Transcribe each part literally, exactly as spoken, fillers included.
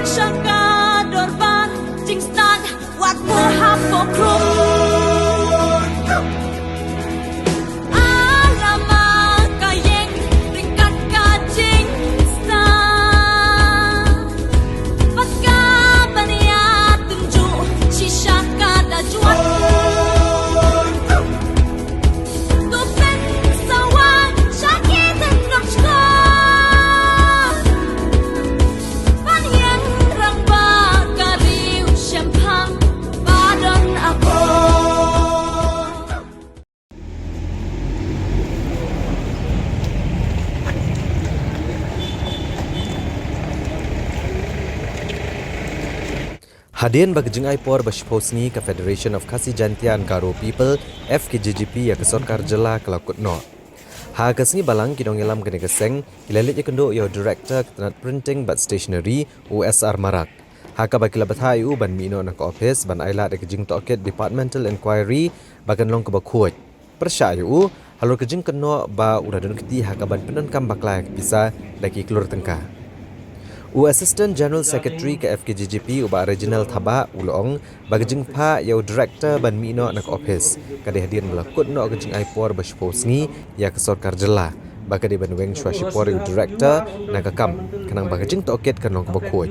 Sha ka dorbar jingstad wat buh hapoh khrum. Ala ma ka ïeng ryngkat ka jingstad. Bad ka ban ïatynjuh shisha ka da juat. To pynsawa sha ki tynrong shkor. Ban ïeng rangbah ka riew shemphang ba don akor. Hadien ba ka jingai por ba shiphew sngi ka Federation of Khasi Jaintia and Garo People, F K J G P, ïa ka sorkar jylla ka la kut noh. Ha ka sngi balang ki nongïalam kane ka seng ki la leit ïakynduh ïa u Director ka tnat Printing bad Stationery, u S R Marak, ha kaba ki la bthah ïa u ban mih noh na ka ophis ban ailad ïa ka jingtohkit Departmental Inquiry ba kan long kaba khuid. Pyrshah ïa u halor ka jingkynnoh ba u la don kti ha ka ban pyndonkam bakla ïa ka pisa da ki klur tyngka. U Assistant General Secretary ka F K J G P, u Bah Reginald Thabah, u la ong ba ka jingphah ïa u Director ban mih noh na ka ophis ka dei hadien ba la kut noh ka jingai por ba shiphew sngi ïa ka sorkar jylla, ba ka dei ban weng shuwa shipor ïa u Director na ka kam, khnang ba ka jingtohkit kan long kaba khuid.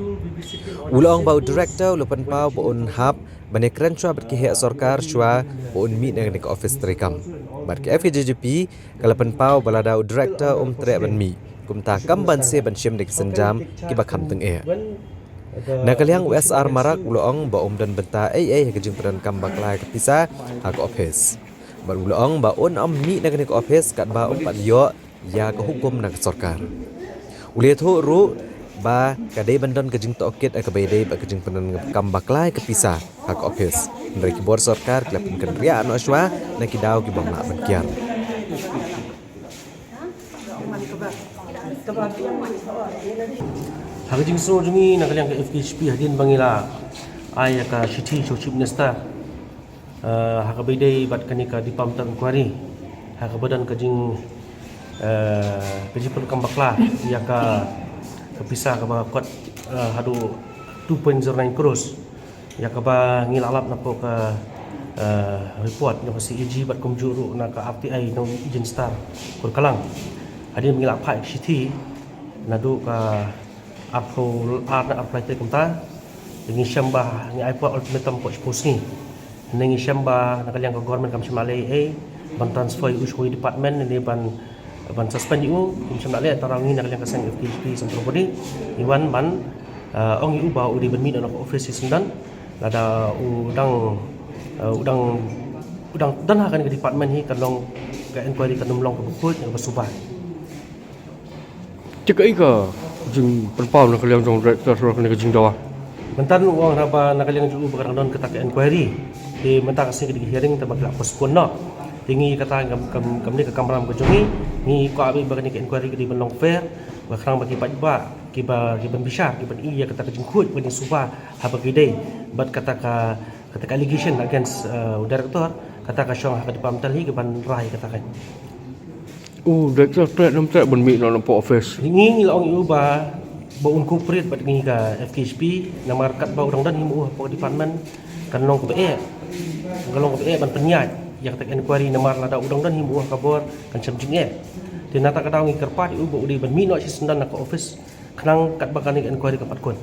U la ong ba u Director u la pynpaw ba un hap ban ïakren shuwa bad ki heh sorkar shuwa ba un mih na kane ka ophis treikam. Bad ka F K J G P ka la pynpaw ba lada u Director um treh ban mih, kumta kam banse ban shim da ki sienjam kiba kham tyngeh. Na ka liang u S R Marak u la ong ba um don bynta ei ei ha ka jingpyndonkam bakla ïa ka pisa ha ka ophis. Bad u la ong ba un ym mih na kane ka ophis katba um pat ïoh ïa ka hukum na ka sorkar. U la ïathuh ruh ba ka dei ban don ka jingtohkit ha kaba ïadei bad ka jingpyndonkam bakla ïa ka pisa ha ka ophis, hynrei ki bor sorkar ki la pynkynriah noh shuwa na ki daw ki bym lah ban kiar. Ha ka jingsngew jong ngi na ka liang ka F K J P, hadien ba ngi la ai ïa ka shithi sha u Chief Minister, eh, ha kaba ïadei bad kane ka departmental inquiry ha kaba don ka jing, eh, ka jingpyndonkam bakla ïa ka, ka pisa kaba kot, eh, haduh two point zero nine crores, ïa kaba ngi la lap napoh ka, eh, report na ka C A G bad kumjuh ruh na ka R T I na u Ejen Star Kurkalang. Hadien ba ngi la phah ïa ka shithi naduh ka arphew ar ne arphew lai tarik kumta, ngi shem ba ngi ai por ultimatum hapoh shiphew sngi. Ngi shem ba na ka liang ka government kam shym la leh ei ei ban transfer ïa u sha kawei ka department ne ban, ban suspend ïa u, kam shym la leh. Tang ngi na ka liang ka seng F K J P Central Body ngi wan ban, eh, ong ïa u ba u dei ban mih noh na ka office shisyndon. Lada u dang, eh, u dang, u dang don ha kane ka department hi kan long, ka inquiry kan ym long kaba khuid, kaba suba. Te kaei ka jingpynpaw na ka liang jong u Director halor kane ka jingdawa? Mynta u ong haba na ka liang jong u ba ka dang don kata ka inquiry. Te mynta ka sngi ka dei ka hearing, te ba ki la postpone noh. Te ngi kata kam, kam, kam dei ka kamram ka jong ngi. Ngi kwah beit ba kane ka inquiry ka dei ban long fair, ba khnang ba ki paidbah kiba, ki ban bishar, ki ban ïohi ïa kata ka jingkhuid, ban ïasuba ha ba ki dei bad kata ka, kata ka allegation against, uh, u Director, kata ka shong ha ka departmental hi, ki ban rai kata ka. U Director treh ne ym treh ban mih noh napoh office? Ngi, ngi la ong ïa u ba, ba un cooperate bad ngi ka F K J P, namar katba u dang don hi ma u hapoh department kan long kaba eh, kan long kaba eh ban pynïaid ïa kata ka inquiry, namar lada u dang don hi ma u ha ka bor kan shem jingeh. Te na kata ka daw ngi kyrpad ïa u ba u dei ban mih noh shisyndon na ka office, khnang katba kane ka inquiry kan pat kut.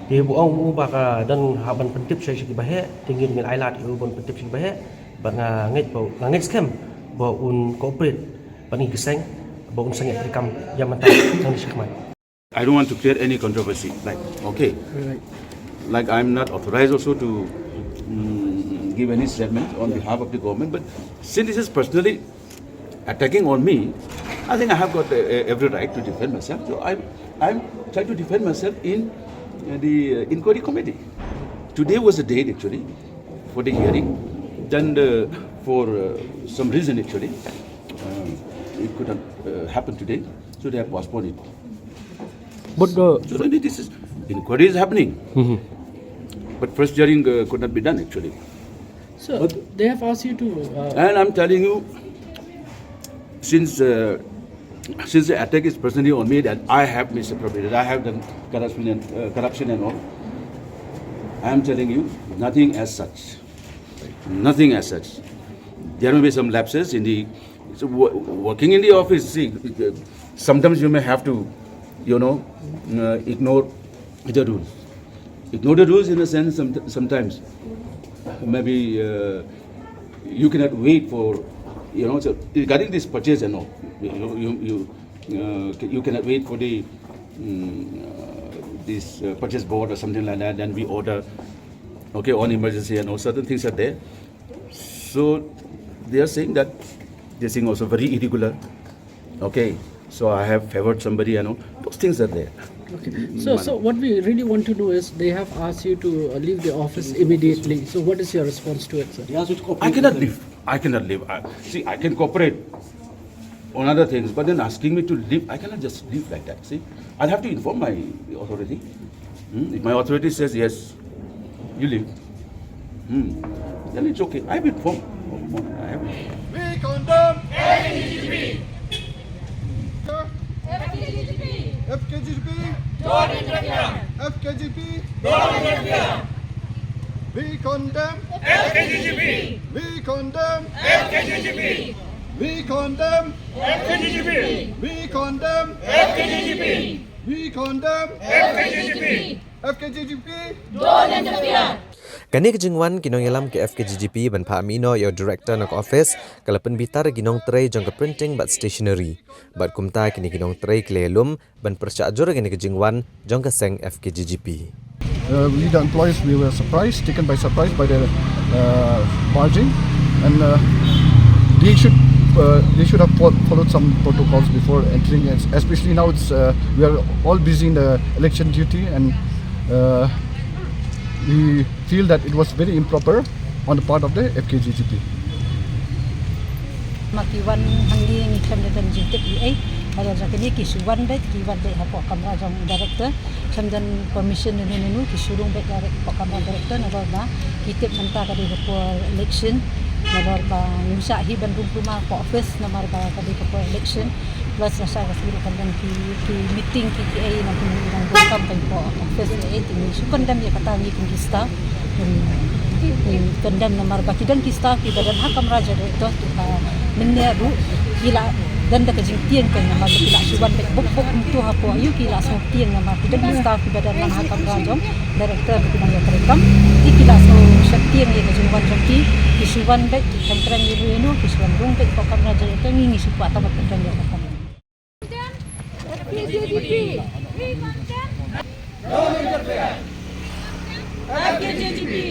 Te ba u ong u ba ka don hap ban pyntip sha, sha kiba heh, te ngi ruh ngin ailad ïa u ban pyntip sha kiba heh. Bad nga ngeit ba, nga ngeit skhem ba un cooperate bad ngi ka seng, ba un sangeh treikam ïa mynta nangne shakhmat. I don't want to create any controversy. Like, okay. Right. Like, I'm not authorized also to, mm, give any statement on behalf of the government. But since this is personally attacking on me, I think I have got, uh, every right to defend myself. So I'm, I'm trying to defend myself in, uh, the, uh, inquiry committee. Today was the date actually for the hearing. Then, uh, for, uh, some reason actually, uh, it could not, uh, happen today. So they have postponed it. But, uh, so then this is, inquiry is happening. Mm-hmm. But first hearing, uh, could not be done actually. So they have asked you to, uh, and I'm telling you, since, uh, Since the attack is personally on me, that I have misappropriated, I have done corruption and, uh, corruption and all, I am telling you, nothing as such. Nothing as such. There may be some lapses in the, so wo- working in the office. See, sometimes you may have to, you know, uh, ignore the rules. Ignore the rules in a sense, some, sometimes maybe uh, you cannot wait for, you know, so regarding this purchase and all, you, you, you, uh, you cannot wait for the mm, uh, this uh, purchase board or something like that, then we order, okay, on emergency and all, certain things are there. So they are saying that this thing also very irregular. Okay, so I have favored somebody and all. Those things are there. Okay. So, so what we really want to know is they have asked you to uh, leave the office immediately. So, what is your response to it, sir? I cannot leave. I cannot leave. I, see, I can cooperate on other things, but then asking me to leave, I cannot just leave like that. See, I'll have to inform my authority. Hmm? If my authority says yes, you leave. Hmm. Then it's okay. I've informed. I have. We condemn F K G G P. F K G G P. Don't interfere. F K G P. Don't interfere. We condemn F K G G P. We condemn F K G G P. We condemn F K G G P. We condemn F K G G P. We condemn F K G G P. F K G G P. Don't interfere. Kane ka jingwan ki nongïalam ka F K G G P ban phah mih noh ïa u director na ka office ka la pynbitar ïa ki nongtrei jong ka printing bad stationery. Bad kumta kine ki nongtrei ki la ïalum ban pyrshah jur ïa kane ka jingwan jong ka seng F K G G P. Uh, we, the employees, we were surprised, taken by surprise by the uh, barging, and uh, they should uh, they should have fo- followed some protocols before entering. Es- Especially now, it's uh, we are all busy in the election duty, and uh, we feel that it was very improper on the part of the F K G G P. Ma ki wan hangne ngi khlem da don jingtip ei ei. Halor jong kine ki shu wan beit, ki wan beit hapoh kamra jong director. Khlem don permission ne ne nu, ki shu rung beit direct hapoh kamra director, nalor ba ki tip mynta ka dei ka por election. Nalor ba ngim shah hi ban rung puma hapoh office namar ba ka dei ka por election. Plus lashai ka shu ruh kan don ki, ki meeting ki ki ei na ki nongdonkam kan hapoh office ei ei, te ngi shu condemn ïa kata ngi kum ki staff. Ngi condemn namar ba ki don ki staff kiba don ha kamra jong director, te ba mynne ruh ki la don da ka jingtieng kan namar ba ki la shu wan beit bok bok kumto hapoh ïa ki la sngewtieng namar ki don ki staff kiba don lang ha kamra jong director ba ki nongïatreilang. Te ki la sngewsheptieng ïa ka jingwan jong ki, ki shu wan beit, ki kren kren ïa no ïa no, ki shu wan rung beit hapoh kamra jong director, ngi ngi shu kwah tang ban kren ïa kata. F K G G P. We condemn. Don't interfere. F K G G P.